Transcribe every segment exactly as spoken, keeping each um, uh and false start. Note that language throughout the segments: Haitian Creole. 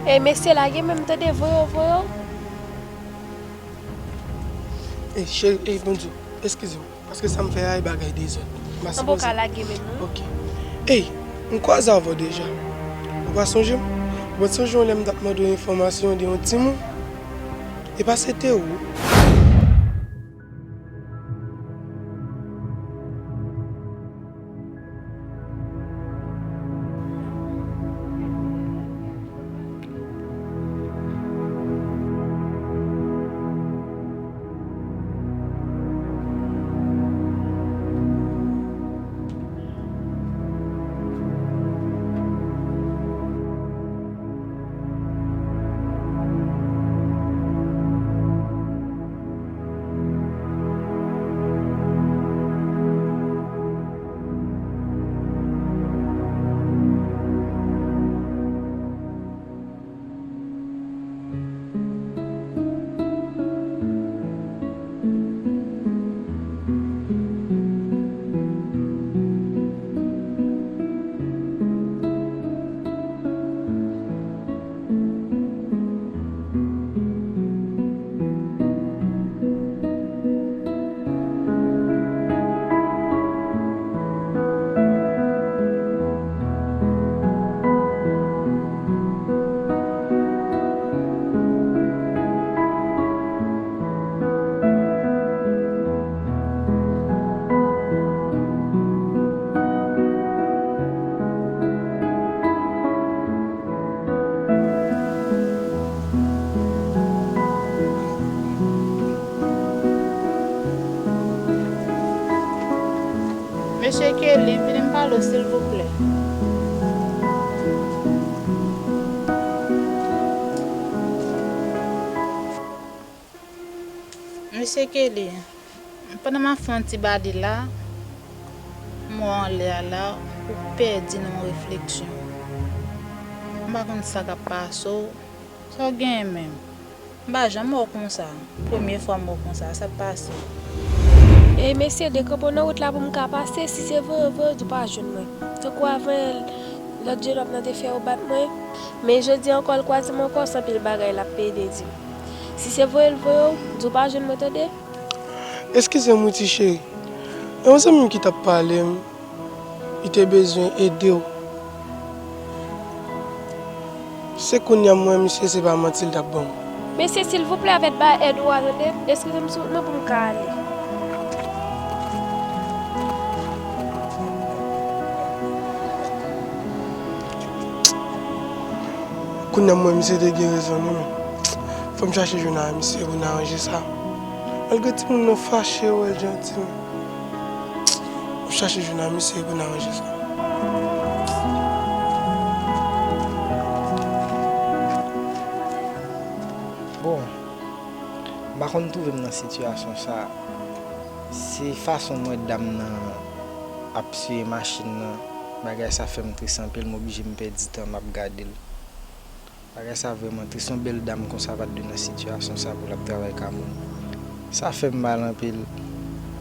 Ey, mesye, lage men m tande, voye w, voye w. Ey, cheri, ey, Bondyou, eskize m. Paske sa m fè a, e bagay dezòd. M pa sipoze. An bon, ka lage men m, non? Ok. Ey, m kwaze avè w deja. Ou pa sonje m? Ou pa t sonje yon lè m t ap mande w enfòmasyon de yon timoun? E pa se te ou? Mesye Kelly, vini m pale w, silvouplè. Mesye Kelly, pandan m ap fè yon ti bale la, m wè w anlè a la, ou pèdi nan yon refleksyon. M pa konn sa k ap pase w. Sa w genyen menm? M pa janm wè w konsa. Premye fwa m wè w konsa. Sa k pase? Ey, mesye, dekanpe w nan wout la pou m ka pase. Si se voye w voye w, di w pa jwenn mwen. Tankou avan yè, lòt jenòm nan te fè yo bat mwen. Men jodi a ankò, l kwaze m ankò, se anpil bagay l ap plede di m. Si se voye l voye w, di w pa jwenn mwen, tande? Eskize m wi, ti cheri. E yon zanmi m ki t ap pale m, li te bezwen ede w. Se kounye a m wè misye se pa manti l t ap ban m. Mesye, silvouplè, avèk ba èd ou a, tande? Eskize m sou wout mwen pou m ka ale. Kounye a m wè misye te gen rezon wi, men fò m chache jwenn a misye pou n aranje sa. Malgre timoun nan fache, wè l janti, men m chache jwenn a misye pou n aranje sa. Bon, m pa konn twouve m nan sitiyasyon sa. Se fason m wè dam nan ap siye machin nan. Bagay sa fè m tris anpil, m oblije m pèdi tan m ap gade l. Bagay sa vrèman tris, yon bèl dam konsa pa t dwe nan sitiyasyon sa pou l ap travay ka moun. Sa fè m mal anpil.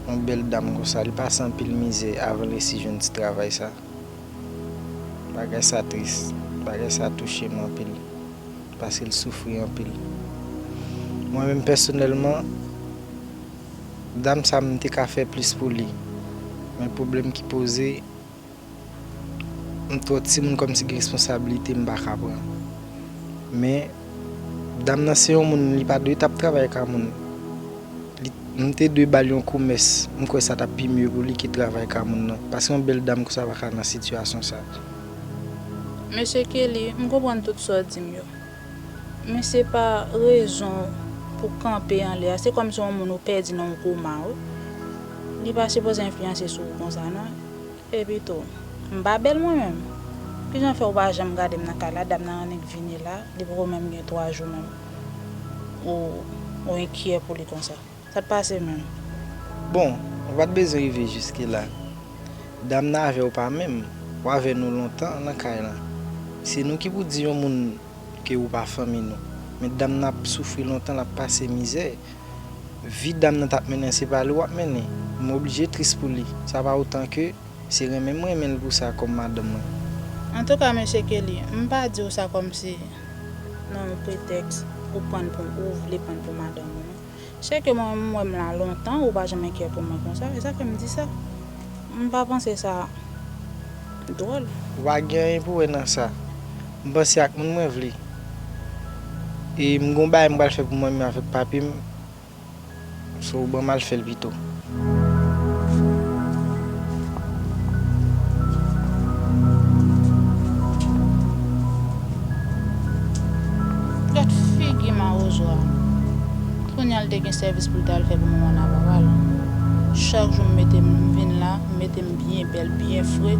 Yon bèl dam konsa, li pase anpil mizè avan l resi jwenn ti travay sa. Bagay sa tris. Bagay sa touche m anpil. Paske l soufri anpil. Mwen menm pèsonèlman, dam sa m te ka fè plis pou li. Men pwoblèm ki poze, m twò timoun kòmsi gen responsablite m pa ka pran. Men, dam nan se yon moun, li pa dwe t ap travay ka moun. Li, m te dwe ba l yon komès, m kwè sa t ap pi mye pou li ke travay ka moun nan. Paske yon bèl dam konsa pa ka nan sitiyasyon sa. Mesye Kelly, m konprann tout sa w di m yo. Men se pa rezon pou kanpe anlè a. Se kòmsi yon moun ou pèdi nan yon koma, wi. Li pa sipoze enfliyanse sou ou konsa, non. Epi tou, m pa bèl mwen menm. Kijan fè ou pa janm gade m nan kay la, dam nan annik vini la, li poko menm gen twa jou menm. Ou, ou enkyè pou li konsa. Sa t pase menm? Bon, ou pa t bezwen rive jiske la. Dam nan avè w pa menm. Ou avè nou lontan nan kay lan. Se nou ki pou di yon moun ke ou pa fanmi nou. Men dam nan ap soufri lontan, l ap pase mizè. Vi dam nan t ap mennen, se pa li w ap mennen. M oblije tris pou li. Sa pa otan ke se renmen m renmen l pou sa kòm madanm mwen. Antouka, mesye Kelly, m pa di w sa kòmsi nan yon pretèks ou pran l pou, ou vle pran l pou madanm ou, non. Sèke mwen menm, m wè m la lontan, ou pa janm enkyè pou mwen konsa, e sa fè m di sa. M pa panse sa dwòl. Ou pa gen anyen pou wè nan sa. M panse ak moun mwen vle. E m gon bagay m pral fè pou mwen menm avèk papi m. So, ban m al fè l pito. Gad figi mawozo a. Kounye a l te gen sèvis pou l t al fè pou manman l ak papa l. Chak jou m mete m, m vin la, m mete m byen bèl, byen fre.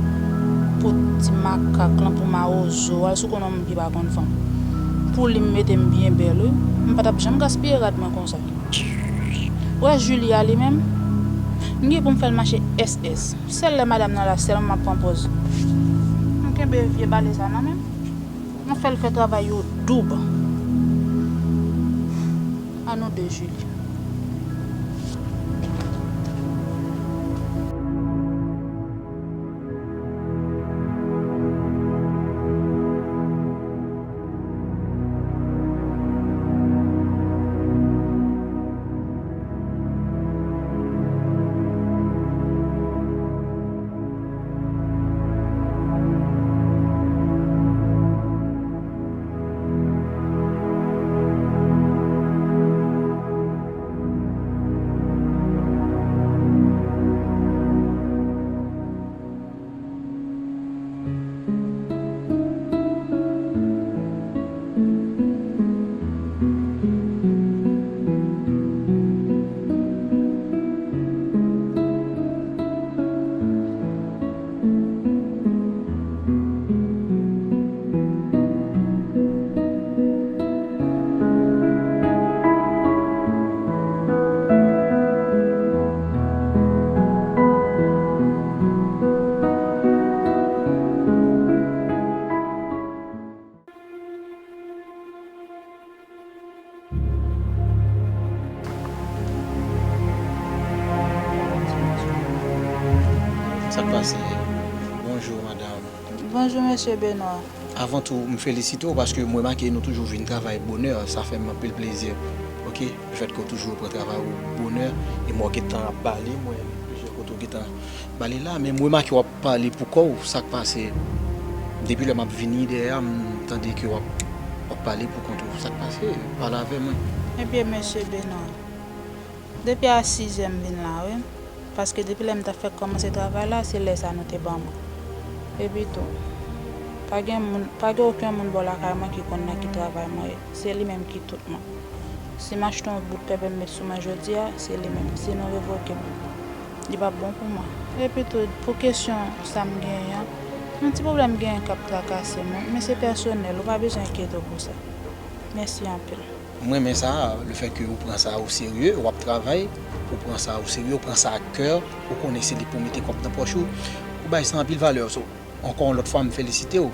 Pou ti makak lan, pou mawozo a, si w konn yon moun ki pa konn fanm. Pou li, m mete m byen bèl, wi. M pa t ap janm gaspiye rad mwen konsa. Ou wè Julie a li menm? M gen pou m fè l mache S S. Sèl lè madanm nan la, sèlman m ap pran pòz. M kenbe vye bale sa nan men m. M fè l fè travay yo doub. A nou de, Julie. Sa k pase? Bonjou, madanm. Bonjou, mesye Benoît. Avan tou, m felisite w paske m remake nou toujou vin travay bonè. Sa fè m anpil plezi. Oke? Lefètke w toujou pran travay ou bonè, e m wè w gentan ap bale, m wè plizyè kote w gentan bale la, men m remake w ap pale pou kò w, sa k pase? Depi lè m ap vini dèyè a, m tande ke w ap, w ap pale pou kont ou. Sa k pase? Pale avè mwen. Ebyen, mesye Benoît, depi a sizè m vin la, wi. Paske depi lè m t ap fèk kòmanse travay la, se lè sa nou te ban mwen. Epi tou, pa gen moun, pa gen okenn moun bò lakay mwen ki konn nan ki travay mwen ye. Se li menm ki tout mwen. Si m achte yon bout pèpè m met sou mwen jodi a, se li menm. Si nou revoke m, li p ap bon pou mwen. Epi tou, pou kesyon sa m genyen an, yon ti pwoblèm genyen k ap trakase m, wi, men se pèsonèl, ou pa bezwen enkyete w pou sa. Mèsi anpil. M renmen sa, lefètke ou pran sa o serye, w ap travay, ou pran sa o serye, ou pran sa ak kè, ou konnen se li pou mete kòb nan pòch ou, ou bay sa anpil valè. So, ankò yon lòt fwa, m felisite w.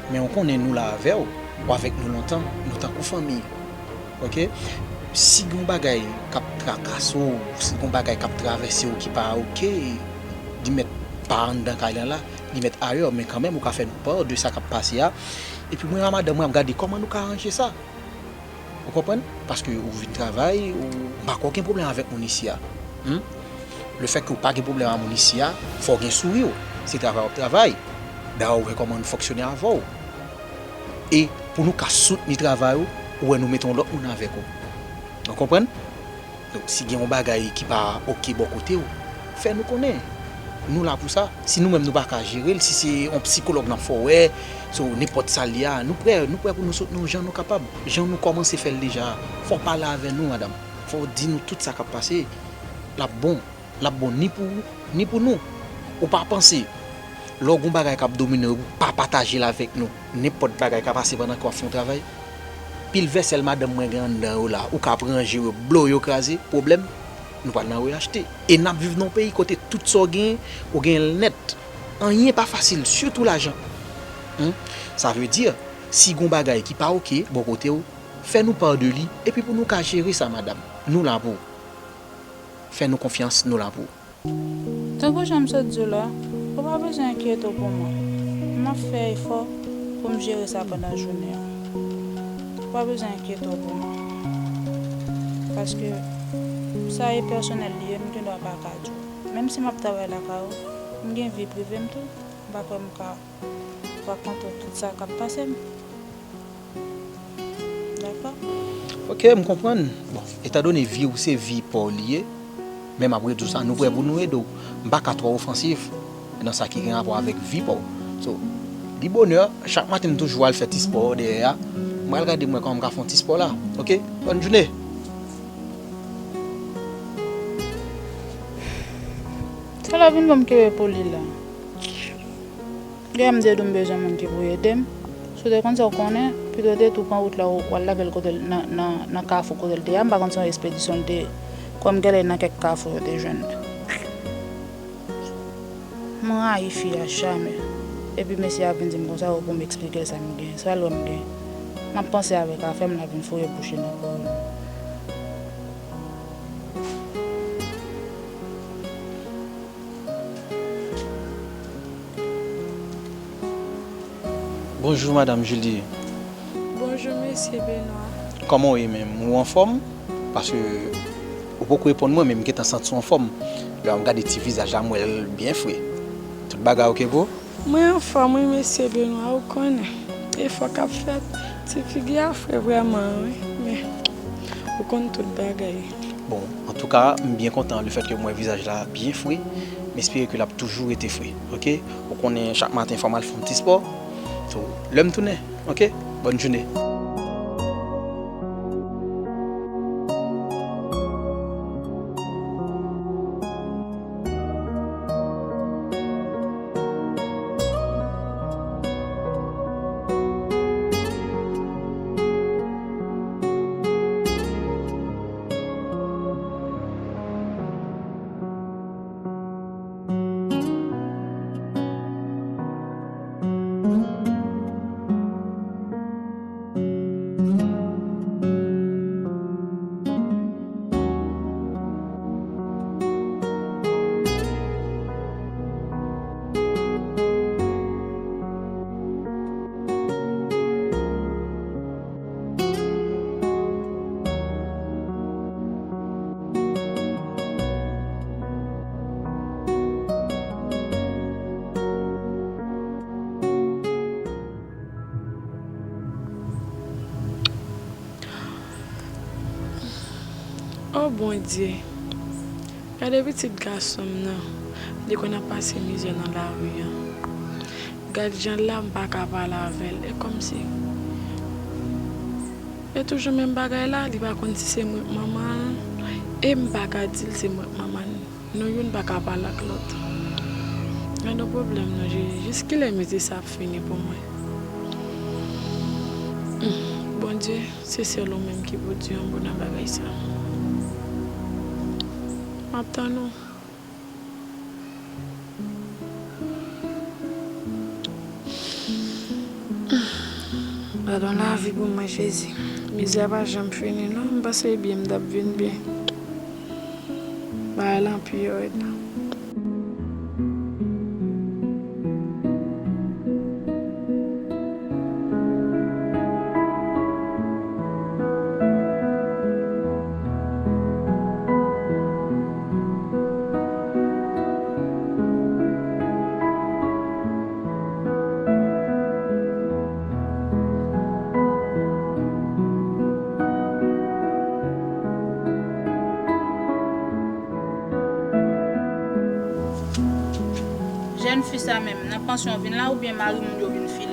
Men ou konnen nou la avè w, ou avèk nou lontan, nou tankou fanmi. Oke? Si gon bagay k ap trakase w, si gon bagay k ap travèse w ki pa oke, li mèt pa anndan kay lan la, li mèt ayè, men kanmenm ou ka fè nou pa de sa k ap pase a. Epi mwen ak madanm mwen ap gade kòman nou ka ranje sa. Ou konprann? Paske ou vin travay, ou pa ka okenn pwoblèm avèk moun isi a. Hmm? Lefètke ou pa gen pwoblèm ak moun isi a, fò w gen souri w. Se travay w ap travay. Dayè ou wè kòman nou fonksyone avè w. E pou nou ka soutni travay ou, ou wè nou mete yon lòt moun avèk ou. Ou konprann? Donk, si gen yon bagay ki pa oke bò kote w, fè nou konnen. Nou la pou sa. Si nou menm nou pa ka jere l, si se yon sikològ n ap fè w wè, so nenpòt sa l ye a, nou prè, nou prè pou nou soutni w jan nou kapab, jan nou kòmanse fè l deja. Fò w pale avè nou, madanm. Fò w di nou tout sa k ap pase. L ap bon. L ap bon ni pou ou, ni pou nou. Ou pa panse, lè w gen yon bagay k ap domine w, ou pa pataje l avèk nou, nenpòt bagay ka pase pandan ke w ap fè yon travay. Pil vèsèl madanm mwen gen anndan yo la, ou ka pran je yo, blow yo kraze, pwoblèm, nou pral nan reyachte. E n ap viv nan yon peyi kote tout sa w genyen, ou genyen l nèt. Anyen pa fasil, sitou lajan. Hmm? Sa vle di, si gen yon bagay ki pa oke bò kote w, fè nou pa de li, epi pou nou ka jere sa, madanm. Nou la pou ou. Fè nou konfyans, nou la pou ou. Tankou jan m sot di w la, ou pa bezwen enkyete w pou mwen. M ap fè efò pou m jere sa pandan jounen an. Ou pa bezwen enkyete w pou mwen. Paske sa e pèsonèl li ye, m gen dwa pa ka di w. Menm si m ap travay lakay ou, m gen vi prive m tou. M pa kwè m ka rakonte w tout sa k ap pase m. Dakò? Ok, m konprann. Bon, etandone vi w se vi pa w li ye, men m ap redi w sa, nou prè pou nou ede w. M pa ka twò ofansif nan sa ki gen rapò avèk vi pa w. So, li bonè, chak maten m toujou al fè ti spò dèyè a. M pral gade m wè kòman m ka fè yon ti spò la. Ok? Bòn jounen. Sa la vin ban m kenbe pou li la. Gade m te di w m bezwen moun ki pou ede m. Si w te konn sa w konnen, pito w te tou pran wout la, w al lage l kote l, nan, nan, nan kafou kote l te ye a. M pa konn se yon espedisyon l te ye. Kòm genlè nan kèk kafou yo te jwenn li. Mwen rayi fi a jamè. Epi mesye a vin di m konsa, o, pou m eksplike l sa m gen, sa l wè m gen. M ap panse avèk afè m, l ap vin foure bouch li nan pwòblèm. Bonjou, madanm Julie. Bonjou, mesye Benoît. Kòman w ye menm? Ou anfòm? Paske ou poko reponn mwen, men m gentan santi w anfòm. Lè m gade ti vizaj la, m wè l byen fre. Tout bagay oke pou ou? Mwen anfòm, wi, mesye Benoît, ou konnen. Efò k ap fèt. Ti figi a fre vrèman, wi. Men, ou konn tout bagay. Bon, antouka, m byen kontan lefètke m wè vizaj la byen fre. M espere ke l ap toujou rete fre, oke? Ou konnen chak maten fò m al fè yon ti spò. So, lè m tounen, oke? Bòn jounen. O Bondye, gade pitit gason m nan, li konn ap pase mizè nan lari an. Gad jan l la, m pa ka pale avè l. E kòmsi, e toujou menm bagay la, li pa konn si se mwen k manman l, e m pa ka di l se mwen k manman l. Nou youn pa ka pale ak lòt. Gen yon pwoblèm non, Jezi. Jiskilè mizè sa ap fini pou mwen? Hmm, Bondye, se sèl ou menm ki pou di yon mo nan bagay sa. M ap tann ou. Ba nou lavi pou mwen, Jezi. Mizè a pa janm fini, non. M panse byen m t ap vin byen. Bagay la anpil rèd. Jèn fi sa menm, nan pansyon w vin la oubyen mari moun yo vin fi?